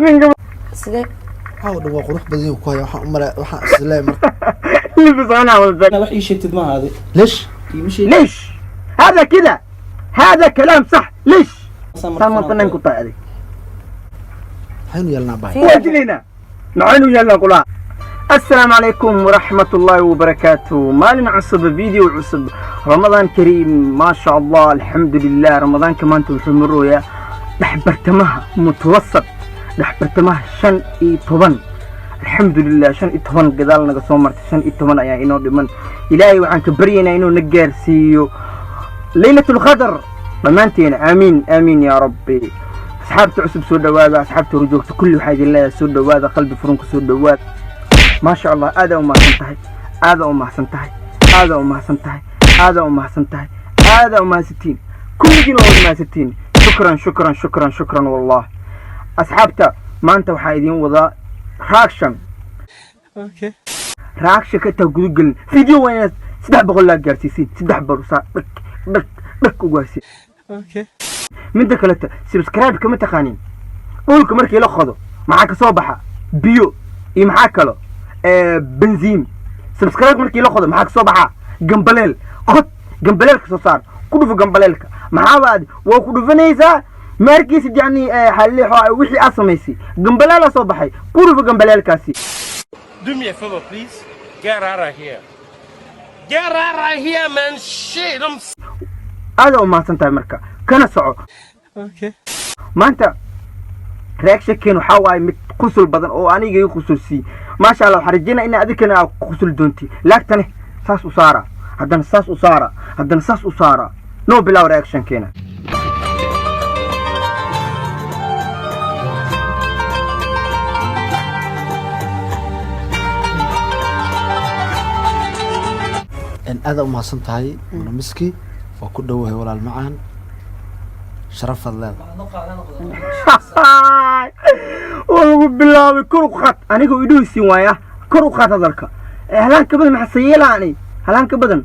Ninka Sidee? Waxaa oo dhan waa qurux badan yahu ku haya. Waxaan u malay, waxaan isleeyahay marka. Libis anaa wada. Wax ii sheegtid maaha adi. Leesh? Iima sheegtid. ليش هذا كذا؟ هذا كلام صح. ليش سام فنان كنت هذه؟ Maxaynu yeelnaa bahay? واجلنا معينو يلا قلا. السلام عليكم ورحمة الله وبركاته. مالنا عصب، فيديو عصب. رمضان كريم. ما شاء الله، الحمد لله. رمضان كمان تمروا يا دحبرتمها متوسط، دحبرتمها 15. الحمد لله، 15 قدال naga soo martay. 15 ayaa inoo dhiman. Ilaahay waxaan ka baryaynaa inuu na gaarsiiyo Laylatul Qadr dhammaanteena. Aamiin, aamiin yaa rabbi. Asxaabta cusub soo dhawaada, asxaabta hore joogta kulli waxaa idin leeyahay soo dhawaada, qalbi furunka soo dhawaada. Maasha Allah, aadaa u mahadsan tahay, aadaa u mahadsan tahay, aadaa u mahadsan tahay, aadaa u mahadsan tahay, aadaa u mahadsantiin kulligiin, waa wada mahadsantiin. Shukran, shukran, shukran, shukran. Wallah asxaabta, maanta waxaa idiin wadaa reaction. Reaction ka intaa gudagelin video waa inaad 300 laa gaarsiisiin. 300 saa dhag dhag dhag u gaarsiin. Midda kaleta, subscribe kama taqaanin. Dhulka markii la qodo maxaa ka soo baxa? Biyo iyo maxaa kalo? Benziin. Subscribe markii la qodo maxaa ka soo baxa? Gambaleel. Qod gambaleelka, soo saar, ku dhufo gambaleelka. Maxaaba aad waa ku dhufanaysaa ma arkaysid? Yani xalliixo wixii aad samaysay gambaleela soo baxay, ku dhufo gambaleelkaasi. Do me a favor, please. Get out of here. Get out of here, man. Shit, I'm Aada u mahadsan tahay. Marka kana soco. Maanta reactionkeen waxaa waaye mid qusul badan oo aniga iga qusulsiiyey. Maasha Allah, waxaan rajeynaya in adikana aad qusul doonti. Laagtane saas u saara, haddana saas u saara, haddana saas u saara. Noo bilaw reactionkeena. Aada u mahadsan tahay Muna Miski. Waa ku dhowahay walaal macaan, sharafaad leedahay. Waa lagu bilaabay. Kor u qaad, anigoo idhoysin waaya. Kor u qaad hadalka. Halaan ka badan maxaa sayeelaani? Halaan ka badan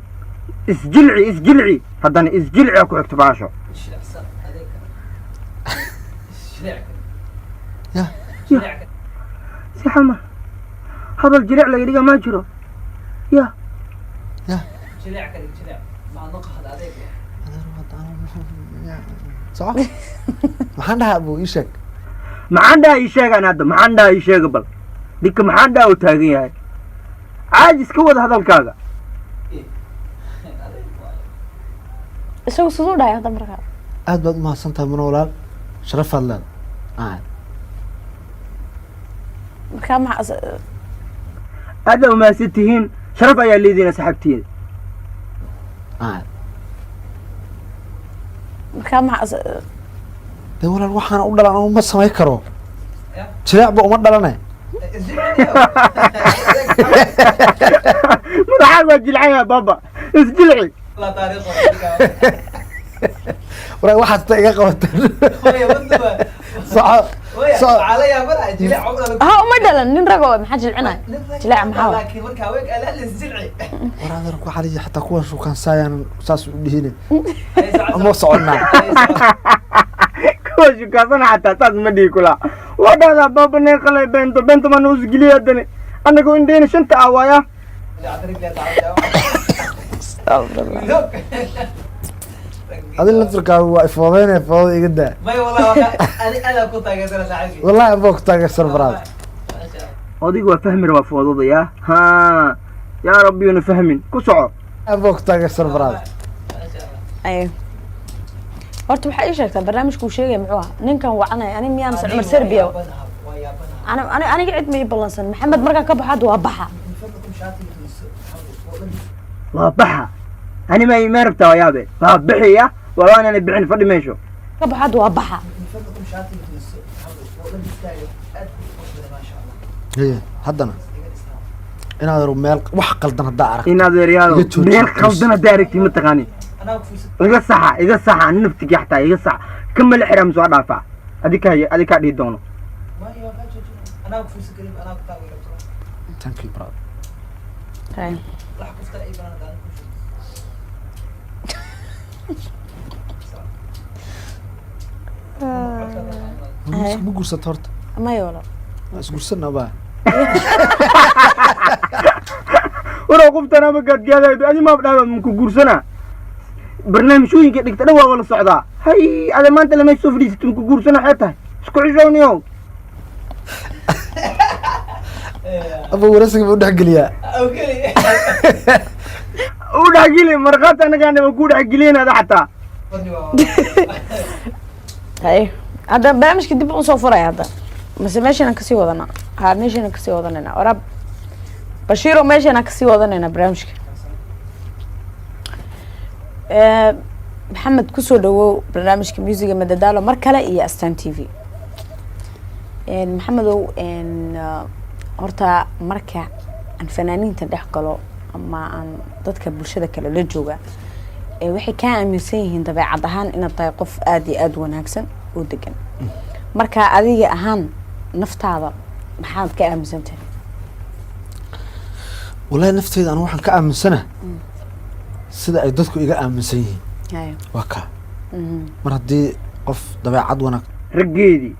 isjilci, isjilci, haddana isjilci aa ku xigto baasho. Ya. Si xama hadal jilic laga dhiga ma jiro ya. Ya, soco. Maxaan dhahaa buu? Ii sheeg. Maxaan dhaha? Ii sheegaan hadda. Maxaan dhaha? Ii sheega bal. Ninka maxaan dhaha uu taagan yahay? Caadi iska wada hadalkaaga. Isagu siduu dhahay hadda markaa? Aad baad u mahadsan tahay Muna walaal, sharafaad leedahay. Markaa maxaa? Aada umahadsan tihiin, sharaf ayaa leediin asxaabtiina. Markaa maxaa? Dee walaal, waxaana u dhalan uma samayn karo, jileecba uma dhalane. Madaxaaga waa jilcaya baaba, isjilci. War waxaad ta iga qabateen. Soco, soco. Ha, uma dhalan nin rago, maxaa jilcinaya? Jileeca maxaa waay? War adeer ku xaliya, xataa kuwan shukaansaayaan saas u dhihine ama soconnaa. Kuwa shukaasana xataa saas ma dhihi kula. Waa dhahdaa baaba nee qalay beento beento mana usgeliya. Haddana annagoo indheyna shanta ah waaya. Astagfirullah. Adi laftirkaagu waa ifoodeynaya, foodada iga daa. Wallahi abaa ku taageersan baraad. Adigu waa fahmi rabaa foodada yaa ha. Yaa rabbi una fahmin, ku soco. Abaa ku taageersan baraad. Ay, horta waxaa ii sheegtaa barnaamijka uu sheegaya muxuu ahaa? Ninkan wacanaya ani miyaan Cumar Serbia? Ana ani aniga cid ma ii ballansan. Maxamed markaan ka baxo hadda waa baxa. Waa baxa. Ani ma ima rabtaa? Waa yaabe, waa bixiya. Walaa inaanay bixin, fadhi meesho. Ka baxo hadda waa baxa. Haye, haddana inaad meel wax qaldan haddaa aragto in adeeryaalo iga jooji, meel please. Qaldan haddaa aragti ma taqaani. Iga saxa, iga saxa naftigii, xataa iga saxa. Ka mala xiraa mise waa dhaafaa? Adikaa, adikaa dhihi doono. Thank you, brother. Hay. Ma guursato horta? Maya walaal. Waa isguursanaa baa. Warow, qoftan ama gaadgaadayo adi maab dhaaba maku guursanaa. Barnaamijyooyinka dhigta dhan waaba la socdaa. Hay, ada maanta lamay soo fadhiisatay, maku guursana. Xee tahay isku xishowniyow. Aba, waraysiga buu dhexgeliyaa. U dhexgeli markhaati, annagaanaba ku dhexgeliyeen ada xataa. Haye, hadda barnaamijka dib usoo furaya hadda, mase meeshaan kasii wadana? Ha, meeshaan kasii wadanayna. Waraab Bashiiro, meeshaan kasii wadanayna barnaamijka. Maxamed, kusoo dhawow barnaamijka Musiga Madadaalo mar kale iyo Astaan TV. Maxamedow, horta marka aan fanaaniinta dhex galo ama aan dadka bulshada kale la jooga, waxay kaa aaminsan yihiin dabeecad ahaan inaad tahay qof aada iyo aada wanaagsan oo degan. Marka adiga ahaan naftaada maxaad ka aaminsan tahay? Wallahi, nafteyda anu waxaan ka aaminsana sida ay dadku iga aaminsan yihiin. Waa kaa mar haddii qof dabeecad wanaag Raggeedii,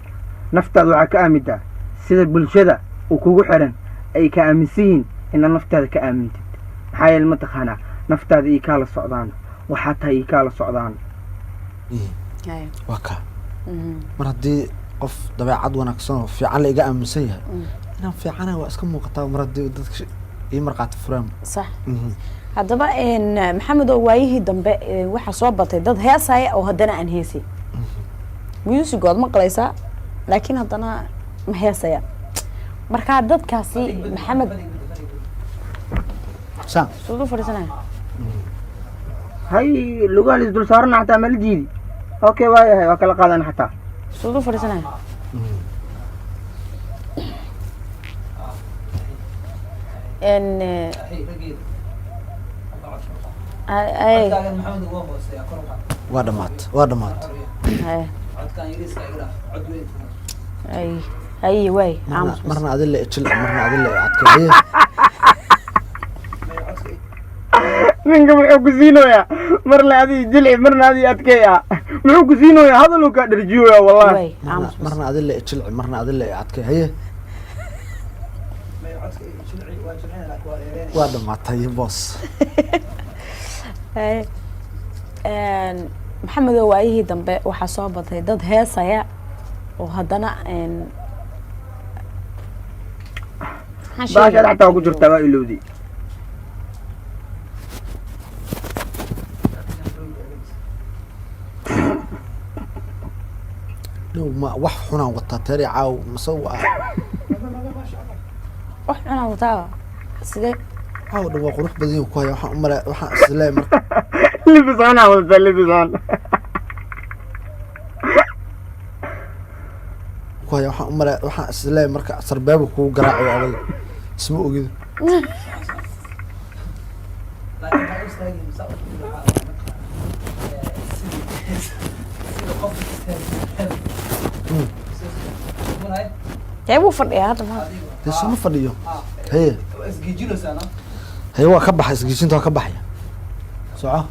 naftaada waxaa ka aamintaa sida bulshada uu kugu xiran ay ka aaminsan yihiin inaad naftaada ka aamintid. Maxaa yeele, mataqaanaa, naftaada ii kaala socdaan, waxaa tahay ii kaala socdaan. Yihiin. Waa kaa mar haddii qof dabeecad wanaagsan oo fiican la iga aaminsan yahay, inaan fiicanahay waa iska muuqataa mar haddii dadka ii marqaati furaan. Sax. Haddaba, Maxamed, oo waayihii dambe waxaa soo batay dad heesaya oo haddana aan heesay. Music waad maqlaysaa, laakiin haddana ma heesaya. Marka dadkaasi, Maxamed, saan suudu fadhiisanaya. Hay, lugaha la isdul saarana xataa mala jiidi. Okay, waayahay, waa kala qaadan xataa. Suudu fadhiisanaya. Ay. Waa dhamaat, waa dhamaat. Ay ay ay, waay. Marna aamus bas. Marna adin la ijil, marna adin la adkeeye. Ninka muxuu ku siinoyaa? Marna adii jilci, marna adii adkeeya. Muxuu ku siinoyaa? Hadaluu kaa dherjiyoyaa, wallahi. Waay. Marna aamus bas. Marna adin la ijilci, marna adin la adkeey. Haye, waa dhamaatay, boos. Ay. Maxamedow, waayihii dambe waxaa soo batay dad heesaya oo haddana maxaan Baashaad sheegaya? Xataa waa ku jirtaa, waa ilowdi. No, ma wax xunaan wataa teeri caaw mase waa? Wax cunaa wataa sidee? Caaw dhan waa qurux badan yahu ku haya. Waxaan u male, waxaan isleeyahay marka Libisaan aa wadataa, libisaan ku haya. Waxaan u male, waxaan isleeyahay marka sarbeebu kugu garaacayo adiga isma ogid. Dee wuu fadhiyaa hadda ma? Dee suma fadhiyo. Haye haye, waa ka baxay isgiijinta, waa ka baxaya. Soco.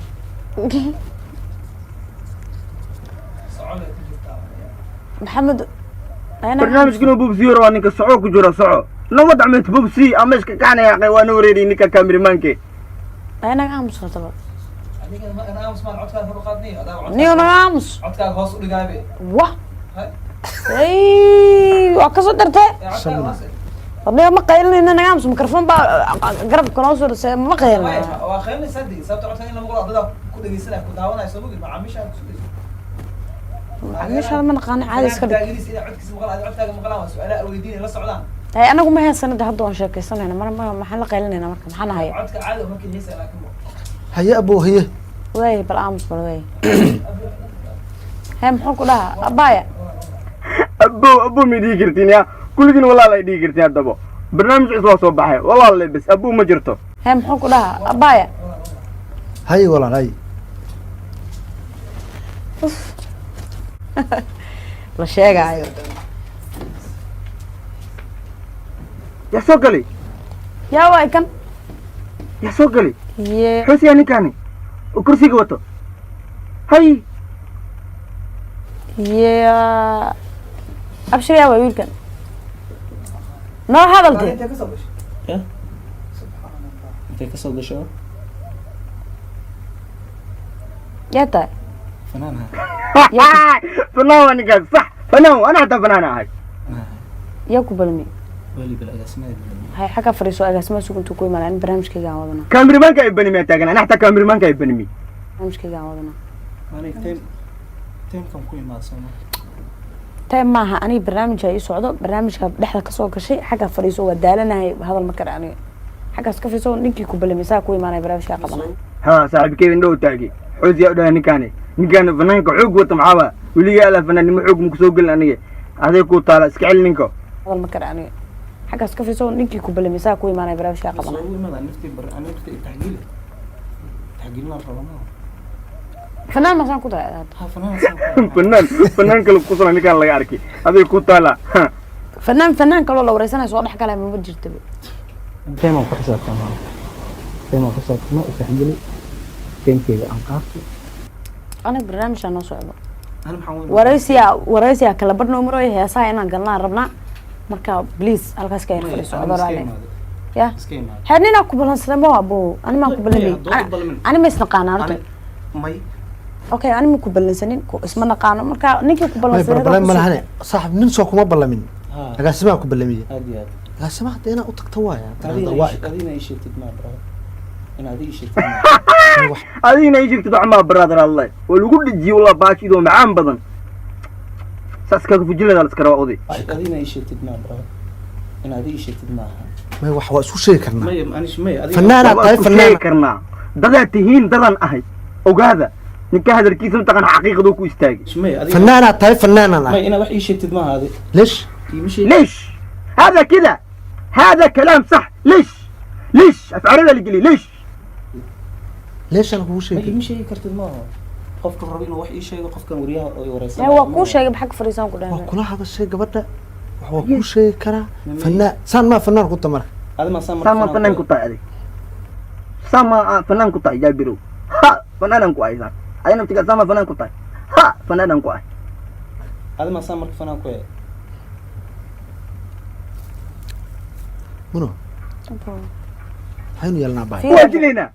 Maxamed Barnaamijka inuu bubsiyo rabaa ninka. Soco ku jiro, soco nabad cameed bubsi ama iska kacanaya. Waa na wareeriy ninka kaamirimaanke. Naga aamus hadaba, niyo naga aamus. Wa ay, waa kasoo dartee. Niyo, ma qaylinayna, naga aamus. Mikrofon baa garabka noo soo dhisay, ma qaylina. Macaamiishaada ma naqaano, caadi iska dhig. Hay, anagu ma heesana de, hadda waan sheekaysanayna. Mar ma maxaan la qaylinayna? Marka maxaan haya? Haye abo, haye. Waay, bal aamus, bal waay. Hee, muxuu ku dhahaa abaya? Abo, abo, ma dhihi kartiin ya kulligiin, walaal ay dhihi kartiin. Haddaba barnaamij cusub waa soo baxay, walaal, bes abo ma jirto. Hee, muxuu ku dhahaa abaya? Haye walaal, haye. La sheegaayo. Yaa soo galay? Yaa waay kan? Yaa soo galay? Ye. Xusiyaa ninkaani oo kursiga wato? Hay. Ye, abshir, yaa waay wiilkan? Noo hadal dee. Intee kasoo gashay? Ya. Subxaan Allah. Intay kasoo gasho? Yaa tahay? Fanaan ha. Fanaan waa ninkaas, sax, fanaan waa. Ana xataa fanaan ahay. Yaa ku balmi? Wali bal agaasimada balami. Hay, xagga fadhiiso, agaasimaha sugu intuu ku imaanay. Ani barnaamijkayga aan wadanaa. Kaamirimaanka ay banimi taagan, ana xataa kaamirimaanka ay banimi. Barnaamijkayga aan wadanaa. Aniga time timekan ku imaad sooma? Time maaha, aniga barnaamijka ii socdo. Barnaamijka dhexda kasoo gashay. Xagga fadhiiso, waa daalanahay, hadal ma kara aniga. Xaggaas ka fadhiiso, ninkii ku balami saa ku imaanaya, barnaamijkaa qabanaya. Ha, saaxiibkey indhow taagi, xoos yaa u dhahay. Ninkaani, ninkaan fanaanka xoog wata maxaa waa? Weligaa ala fanaannimo xoog maku soo gelin aniga. Aday kuu taala, iska celi ninka. Hadal ma kara aniga. Xaggaas ka fadhiiso, ninkii ku balami saa ku imaanaya, barnaamijkaa qabanaya. Soo imaada naftii bar ani naftii taxgiil taxgiilna rabo ma. Fanaan masaan ku tahay hadda? Ha, fanaan saan ku. Fanaan, fanaan kale kusana ninkaan laga arkay, aday ku taala. Fanaan, fanaan kaloo la wareysanaya soo dhex galaya mama jirtaba. Time aan ku xisaabtama, time aan ku xisaabtama, u taxgili timekeyga aan qaato. Aniga barnaamijaa noo socdo. Ani maxaan u Wareysiyaa, wareysiyaa kala badhnoo marooya, heesaha inaan galnaan rabnaa. Marka please, halkaas ka yar fadhiiso, adoo raali ya. Iska imaado. Xeer ninaa ku balansaday ma abo? Ani maan ku balamay? Haddoo ku balamin. Ani ma isnaqaana horta. May. Okay, ani ma ku balansanin, isma naqaano. Marka ninkii ku may balansaday problem ma lahane, saaxib. Nin soo kuma ballamin. Ha. Agaasimaha ku ballamiyey. Aad iyo aad. Agaasimaha hadda inaa u tagto waaya. Adina waa adina ii sheegtid ma brother, in adiga ii sheegtid ma. Adigina ii sheegtid waxmaa, brother. Allah waa lagu dhejiyey wallah, baashidoo macaan badan saas kaga fujilada la iska rabaa oday. Adina ii sheegtid ma brother, in adiga ii sheegtid maaha. May, wax waa isku sheegi karnaa. May, anish may adiga. Fanaanaad Waa tahay. isku Fanaan. sheegi karnaa. Dadaa tihiin, dadan ahay, ogaada. Ninka hadalkiisa mataqaan xaqiiqaduu ku istaagay. May adiga. Fanaanaad tahay, fanaanaan may ahay. Inaad wax ii sheegtid maaha adi. Leesh? Iima sheeg. ليش هذا كذا؟ هذا كلام صح. ليش؟ ليش افعل اللي قلي ليش؟ Leesh aan kugu may sheegi? Iima sheegi kartid maaha. Qofka rabo inuu wax ii sheego, qofkan wariyaha oo i wareysan. Waa kuu sheegay, xagga fadhiisaan ku Waa dhahay. Kula hadashay gabadha, wax waa kuu sheegi karaa. Fanaan saan maa fanaan ku tamarka? Adi ma saan? سام فنان كنت علي، سام فنان كنت جابرو. ها، فنان كنت ايضا انا بتقول سام فنان كنت. ها، فنان كنت. Adi ma saan marka fanaan ku yahay? Muno, maxaynu yeelnaa bahay? واجلنا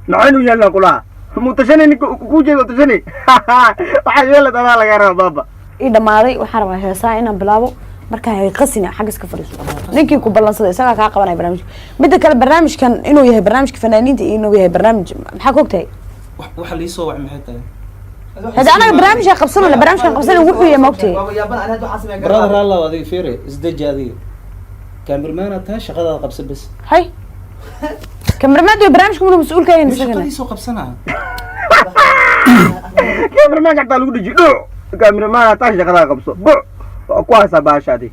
نعينو يلا قلها متشني كوجي متشني waxaa yeela dadaa laga rabaa baaba. Ii dhamaaday. Waxaan rabaa heesaha inaan bilaabo. Marka hay qasina, xagga iska fadhiiso. Ninkii ku ballansaday isagaa kaa qabanaya barnaamijka. Midda kale, barnaamijkan inuu yahay barnaamijka fanaaniinta iyo inuu yahay barnaamij, maxaa ka ogtahay? Waxa lii soo wacay maxay tahay? Hada anaga barnaamijka qabsanayna, barnaamijkan qabsanay wuxuu yahay ma ogtahay? Waaba yaaban, ani hadda waxaan sameeyaa. Brother allah, adiga fiiri, isdeji. Adiga cameraman aad tahay, shaqadaada qabsa bes. Hay, cameraman barnaamijka muna mas-uul ka yahay isagana. Shaqadiisoo qabsanaa. Cameramanka xataa lagu dhejiyo dhuc. Cameraman hataa shaqadaa qabso buc, waa ku haysaa baashaadi.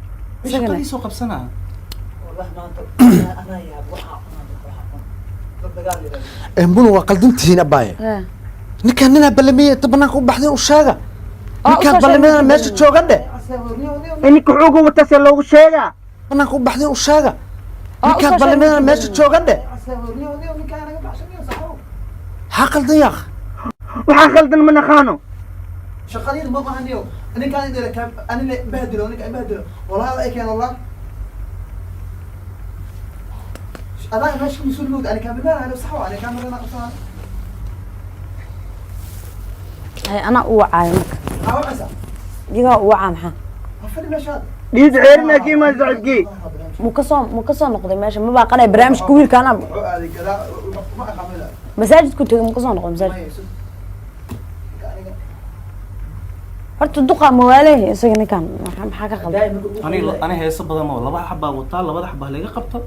Shaqadiisoo qabsanaa. Wallahi maanta anaa yaab, waxaa cunaa, waxaa cunaa dad dagaal yidhahdo. Muno, waa qaldantihiin abaaye. Ninkaan ninaa ballamiyey, inta banaanka u baxdeen u sheega. Oo, Ninkaan usoo ballamiyana sheegay. Meesha jooga dheh. Ninka xooga wata see loogu sheegaa? Banaanka u baxdeen u sheega. Oo, Ninkaan usoo sheegay. ballamiyana meesha jooga dheh. Maxaa qaldan yaaq? Waxaa khaldan ma naqaano. Shaqadiin ma bahaniyo. Ninkaan idila ani la bahdilo, ninkaan bahdilo wallahi ay keen wallah. Adaa meesha mas-uul moogda, ani cameraman ana sax waa, ani cameraman qabsanaa. Hay, anaa u wacaayo marka. Maxaa wacaysaa? Iyagaa u wacaa, maxaa? Ha fadhi meeshaada. Dhiid ceerinaa ka imaan saaxiibkii. Muu kasoo noqday meesha? Ma baaqanaya barnaamijka wiilka anaa. Wuxuu aaday gadaa, ma aqaamila. Masaajidku tegay, muu kasoo noqday masaajid? Maya, sug. Aniga Horta duqa mawaalehe isaga ninkan maxaa ka qaldan? Ani ani heeso badan oo laba xabaa wataa, labada xabaa laga qabto,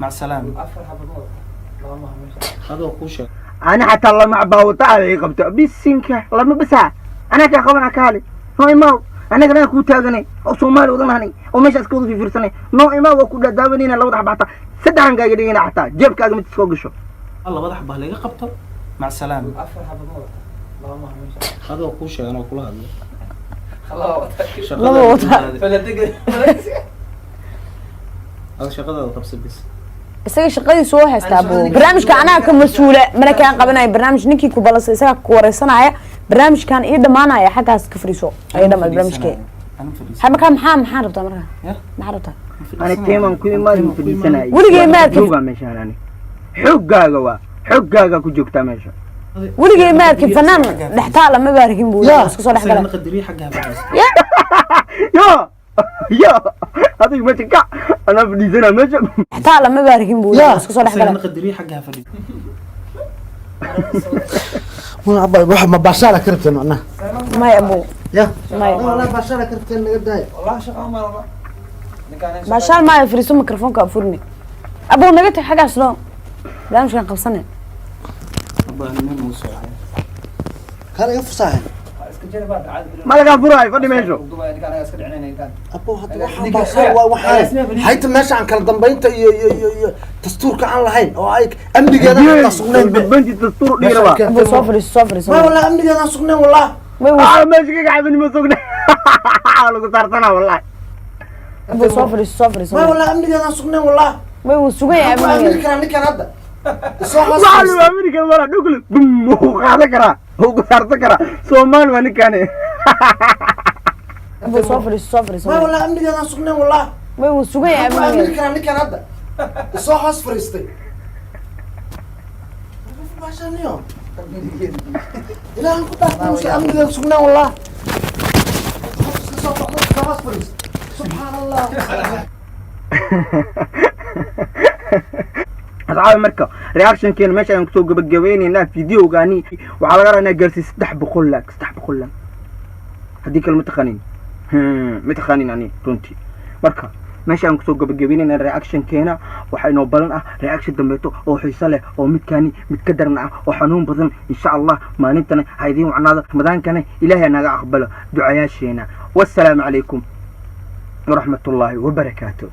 mac salaam. Afar xabad ma wata, laba maha meesha. Adoo kuu sheeg. Ani xataa lama cabaawata ay qabto bisinka lama basa anaa kaa qabana kaale. Noo imaaw, anaga naa kuu taaganay oo Soomaali wadanahanay oo meeshaas ka wada fiirsanay. Noo imaaw, waa ku dhadaawanayna. Labada xaba xataa saddexan kaaga dhigayna, xataa jeebkaaga mid soo gasho. Labada xabaa laga qabto, mac salaam. Afar xabad ma wata, laba maha meesha. Adoo kuu sheeg, anoo kula hadlo. Laba wata. Laba wata. Faladega. Ada shaqadaada qabsa bis. Isaga shaqadiisu waa haystaa buu. Barnaamijka anaa ka mas-uula, mana kaan qabanayo barnaamij. Ninkii ku balansay isagaa ku wareysanaya. Barnaamijkan ii dhamaanaya, xaggaas ka fadhiiso, ay dhamaad barnaamijkee. Ana fadhiisan. Ha, markaa maxaa rabtaa markaa? Ya? Maxaa rabtaa? Ani teeman ku imaad, ma fadhiisanay. Weligay ma arkin. Joogaa meeshaan ani. Xoggaaga waa xoggaaga ku joogtaa meesha. Weligay ma arkin fanaan dhextaala, ma baarkin buu isku soo dhex galay. Qadariye xagga fadhiisto. Yo yo, adiga meesha kac, anaa fadhiisanaa meesha. Dhextaala ma baarkin buu isku soo dhex galay. Qadariye xagga fadhiisto. Waxa ma baashaala ka rabteen macnaha? Maya abuu. Ya. Maya. Walaa baashaala ka rabteen, naga daaya. Wallahi shaqa ma raba ninkaan. Baashaal maayo, fariiso, mikrofoonka furni. Abuu, naga tag xaggaas, loo barnaamijkan qabsane. Kaan iga fusaahay. Iska jira baa caadi. Ma lagaa furaayo, fadhi meesha. Ninkaan anaga iska dhicinayna ninkaan. Abo, hadda waxaan baashaal waa waxaan hayta meesha aan kala dambaynta iyo dastuurka aan lahayn oo ay amnigeeda aan sugnayn. Dambaynti dastuur dhigira waa. Abuu, soo fadhiiso, soo fadhiiso. Ma walaa amnigeeda aan sugnayn walaa. May. Ah, meesha ka kacabin, ma sugna, lagu saarsanaa wallahi. Abuu, soo fadhiiso, soo fadhiiso. Ma walaa amnigeeda aan sugnayn walaa. May, wuu sugan yahay Waxaan ku aamini amnigeeda. karaa ninkan hadda isoo hoos Waxaa fadhiista. lagu aamini kara walaa, dhugl bum, wuu qaadan karaa, wuu ku saarsan karaa. Soomaali waa ninkaani. Abuu, soo fadhiiso, soo fadhiiso. Ma walaa amnigeeda aan sugnayn walaa. May, wuu sugan yahay Waxaan ku aamini amnigeeda. karaa ninkan hadda isoo hoos fadhiistay. Baashaniyo ilaahan ku dhaartay muuse amnigeeda sugnayn walaa. Iska soo baxdo, iska hoos fadhiista, subxaan Allah. Asxaabi, marka reactionkeena meesha ayaan kusoo gabagabeynaynaa. Videogaani waxaa laga rabaa inaa gaarsiiyo 300 like, 300 like. Haddii kale ma taqaanin, ma taqaanin ani runtii. Marka meesha aan kusoo gabagabeynayna reactionkeena, waxaa inoo balan ah reaction dambeeto oo xiiso leh, oo midkaani mid ka daran ah oo xanuun badan, insha Allah. Maalintana ha idiin wacnaado, ramadaankana Ilaahay naga aqbalo ducayaasheena. Wassalaamu calaykum waraxmatullaahi wabarakaatu.